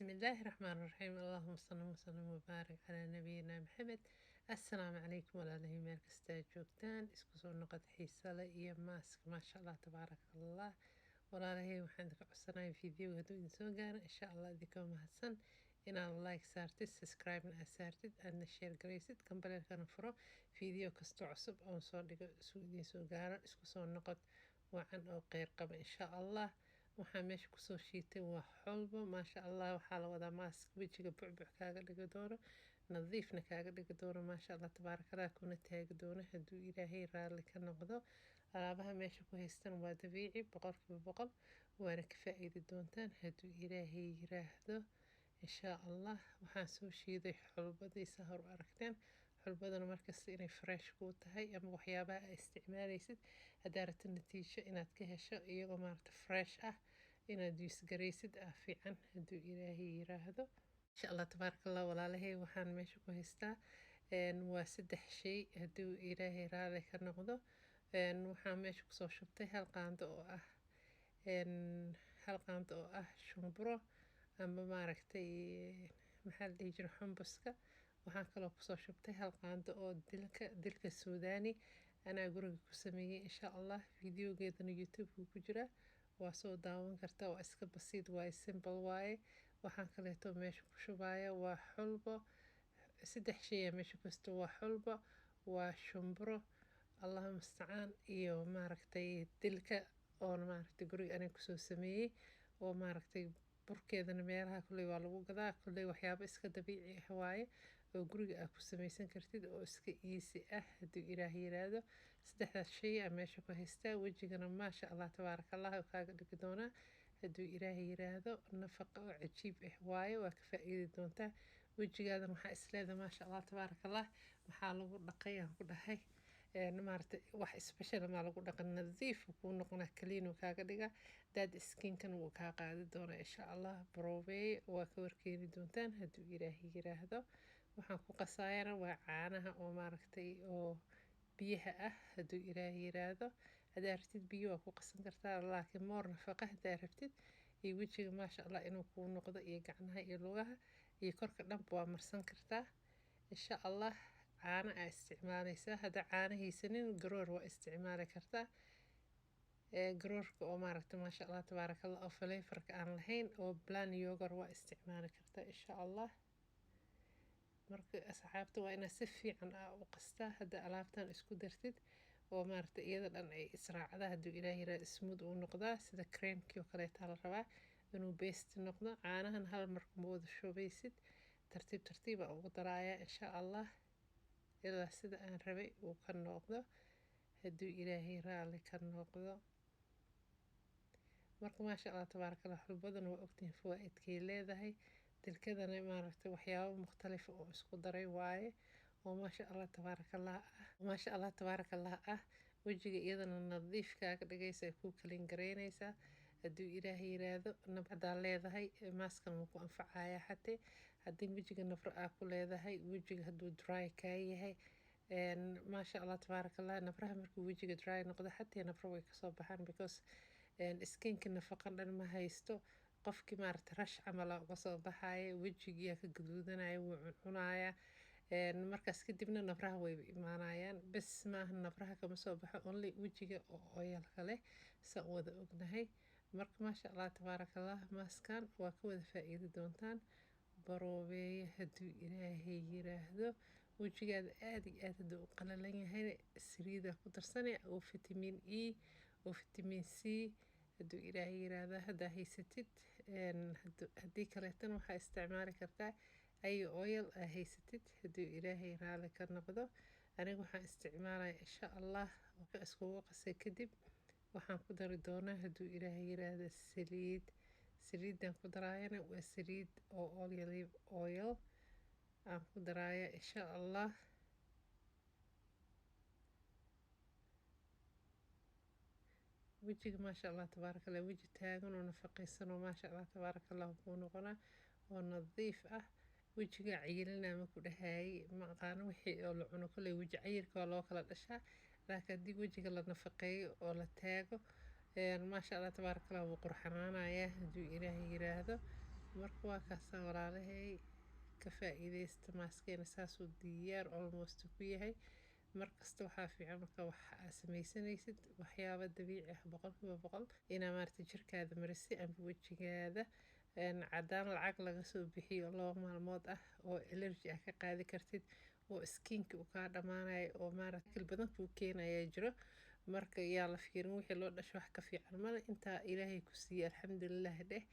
Bismillaahi Raxmaani Raxiim. Allahuma salli wasalim wabaarik calaa nabiyina Maxamed. Assalaamu calaykum walaalihii, meel kasta aad joogtaan, isku soo noqod xiisale iyo mask. Maasha Allah, tabaaraka Allah. Walaalahey, waxaan idinka codsanaya videoga hadduu idin soo gaaro, insha Allah idinkoo mahadsan, inaad like saartid, subscribe-na aad saartid, aadna share garaysid, gambaleelkana furo, video kastoo cusub oon soo dhigo isuu idiin soo gaaro. Isku soo noqod wacan oo qeyr qaba, insha Allah. Waxaa meesha kusoo shiitay waa xulbo. Maasha Allah, waxaa la wadaa mask wejiga bucbuc kaaga dhigi doono, nadiifna kaaga dhigi doono, maasha Allah tabaarakallah, kuna taagi doono hadduu Ilaahay raalli ka noqdo. Alaabaha meesha ku haystan waa dabiici 100%, waana ka faa-iidi doontaan hadduu Ilaahay yiraahdo, insha Allah. Waxaan soo shiiday xulbadiisa hor u aragteen. Xulbadana markasta inay fresh kuu tahay ama waxyaabaha aa isticmaalaysid, haddaa rabto natiijo inaad ka hesho, iyagoo maaragta fresh ah inaad use garaysid ah fiican hadduu Ilaahay yiraahdo, insha Allah tabaaraka Allah. Walaalahey, waxaan meesha ku haystaa waa saddex shay hadduu Ilaahay raali ka noqdo. Waxaan meesha kusoo shubtay hal qaando oo ah shumburo ama maaragtay, maxaa la dhihi jiray, xumbuska. Waxaan kaloo kusoo shubtay hal qaando oo dilka Suudani, anaa guriga ku sameeyey. Insha Allah videogeedana YouTube-ka ku jira, waa soo daawan kartaa. Waa iska basiid waaye, simple waaye. Waxaan kaleeto meesha ku shubaya waa xulbo. Saddex shay meesha kasta waa xulbo, waa shumburo, Allahu mustacaan, iyo maaragtay dilka oon maaragtay guriga aniga kusoo sameeyey, oo maaragtay burkeedana meelaha kulley waa lagu gadaa. Kulley waxyaabo iska dabiici ah waaye oo guriga aad ku samaysan kartid oo iska easy ah hadduu Ilaah yiraahdo. Saddexdaas shay aa meesha ku haystaa. Wejigana maasha Allah tabaaraka Allah oo kaaga dhigi doonaa hadduu Ilaahay yiraahdo. Nafaqa oo cajiib ah waaye, waa ka faa-iidi doontaa. Wejigaadan waxaa isleedahay, maasha Allah tabaaraka Allah, maxaa lagu dhaqay? Aan ku dhahay, maaragtay, wax special maa lagu dhaqan? Nadiif kuu noqonaa, clean uu kaaga dhiga, dead skinkan wuu kaa qaadi doonaa, insha Allah. Brobeey, waa ka warkeeni doontaan hadduu Ilaahay yiraahdo. Waxaan ku qasaayana waa caanaha oo maaragtay oo biyaha ah hadduu Ilaahay yiraahdo. Haddaa rabtid biyo waa ku qasan kartaa, laakiin more nafaqa haddaa rabtid iyo wejiga maasha Allah inuu kuu noqdo, iyo gacmaha iyo lugaha iyo korka dhanba waa marsan kartaa, insha Allah. Caano aa isticmaaleysaa. Haddaa caano haysanin, garoor waa isticmaali kartaa, garoorka oo maaragta maasha Allah tabaaraka Allah oo flavorka aan lahayn, oo plain yogurt waa isticmaali kartaa, insha Allah. Marka asxaabta, waa inaad si fiican aa u qastaa. Hadda alaabtan isku dartid oo maaragta iyada dhan ay israacda hadduu Ilaah yiraahdo, smooth uu noqdaa, sida creamkii oo kaleetaa la rabaa inuu paste noqdo. Caanahan hal mar kuma wada shubaysid, tartiib tartiib aa ugu daraaya, insha Allah, ilaa sida aan rabay uu ka noqdo hadduu Ilaahay raali ka noqdo. Marka maasha Allah tabaaraka Allah, xulbadana waa ogtihiin fawaa-idkay leedahay. Dilkadana maaragtay waxyaabo mukhtalifa oo isku daray waaye oo maasha Allah tabaaraka Allah ah, maasha Allah tabaaraka Allah ah. Wejiga iyadana nadiif kaaga dhigaysa, ay kuu clean garaynaysaa hadduu Ilaahay yiraahdo. Nab haddaa leedahay, maaskan wuu ku anfacaya. Xatee haddii wejiga nabro aa ku leedahay, wejiga hadduu dry kaa yahay, maasha Allah tabaaraka Allah, nabraha markuu wejiga dry noqdo xatee nabro way kasoo baxaan, because skinka nafaqa dhan ma haysto. Qofkii maaragta rash camala uga soo baxaya, wejigiyaa ka gaduudanaya, wuu cuncunaya. Markaas kadibna nabraha way imaanayaan. Bes maaha, nabraha kama soo baxo only wejiga oo oilka leh, saan wada ognahay. Marka maasha Allah tabaaraka Allah, maaskan waa ka wada faa-iidi doontaan. Baroobeeye hadduu Ilaahay yiraahdo. Wejigaada aada iyo aad hadduu u qalalan yahay, saliida ku darsanay oo vitamin E oo vitamin C hadduu Ilaahay yiraahdo haddaa haysatid. Haddii kaleetana waxaa isticmaali kartaa ay oil aa haysatid hadduu Ilaahay raali ka noqdo. Aniga waxaan isticmaalaya, insha Allah, iskugu qasay kadib, waxaan ku dari doonaa hadduu Ilaahay yiraahdo saliid. Saliidan ku daraayana waa saliid oo olive oil aan ku daraaya, insha Allah. Wejiga maasha Allah tabaaraka Allah, weji taagan oo nafaqaysan oo maasha Allah tabaaraka Allah kuu noqonaa oo nadiif ah. Wejiga cayilina ma ku dhahaayay, ma aqaano wixii oo la cuno. Kolley weji cayilka waa loo kala dhashaa, laakiin haddii wejiga la nafaqeeyo oo la taago, maasha Allah tabaaraka Allah, wuu qurxanaanayaa hadduu Ilaahay yiraahdo. Marka waa kaasaa, walaalahay, ka faa-iideysta. Maaskeena saasuu diyaar almost ku yahay. Markasta waxaa fiican marka wax aad sameysanaysid waxyaabo dabiici ah 100% inaa maaragtay jirkaada marisi amba wejigaada. Cadaan lacag laga soo bixiyo 2 maalmood ah oo allergy ah ka qaadi kartid oo skinka uu kaa dhamaanayo oo maaragtay kil badan kuu keenayaa jiro. Marka yaa la fiirin wixii loo dhasho, wax ka fiican male. Intaa Ilaahay ku siiyey, alxamdulilah dheh.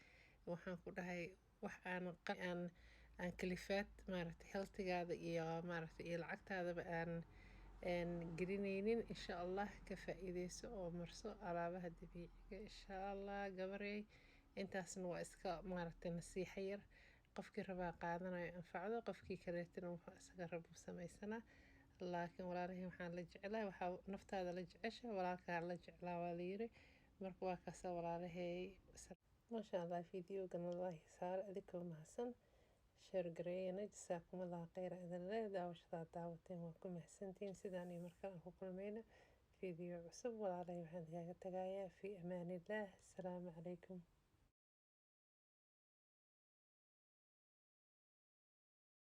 Waxaan ku dhahay wax aan kalifaad maaragtay healthigaada iyo maaragtay iyo lacagtaadaba aan gelinaynin. Insha Allah ka faa-iideyso oo marso alaabaha dabiiciga, insha Allah. Gabarey, intaasna waa iska maaragtay nasiixa yar. Qofkii rabaa qaadanayo, anfacdo, qofkii kaleetana wuxuu isaga rabo samaysanaa. Laakiin walaalahii, waxaan la jeclaa waxaa naftaada la jecesha, walaalkaa la jeclaa waa layiri. Marka waa kaasa, walaalahey. Maasha Allah, videogan wallaahi saar adigoo mahadsan, share gareeyana. Jasaakum Allah khayr idin leh daawashadaa daawateen, waa ku mahadsantihiin. Sidaan iyo markale aan ku kulmayna video cusub, walaalahay, waxaan idinkaga tagayaa fi amaanillaah. Asalaamu calaykum.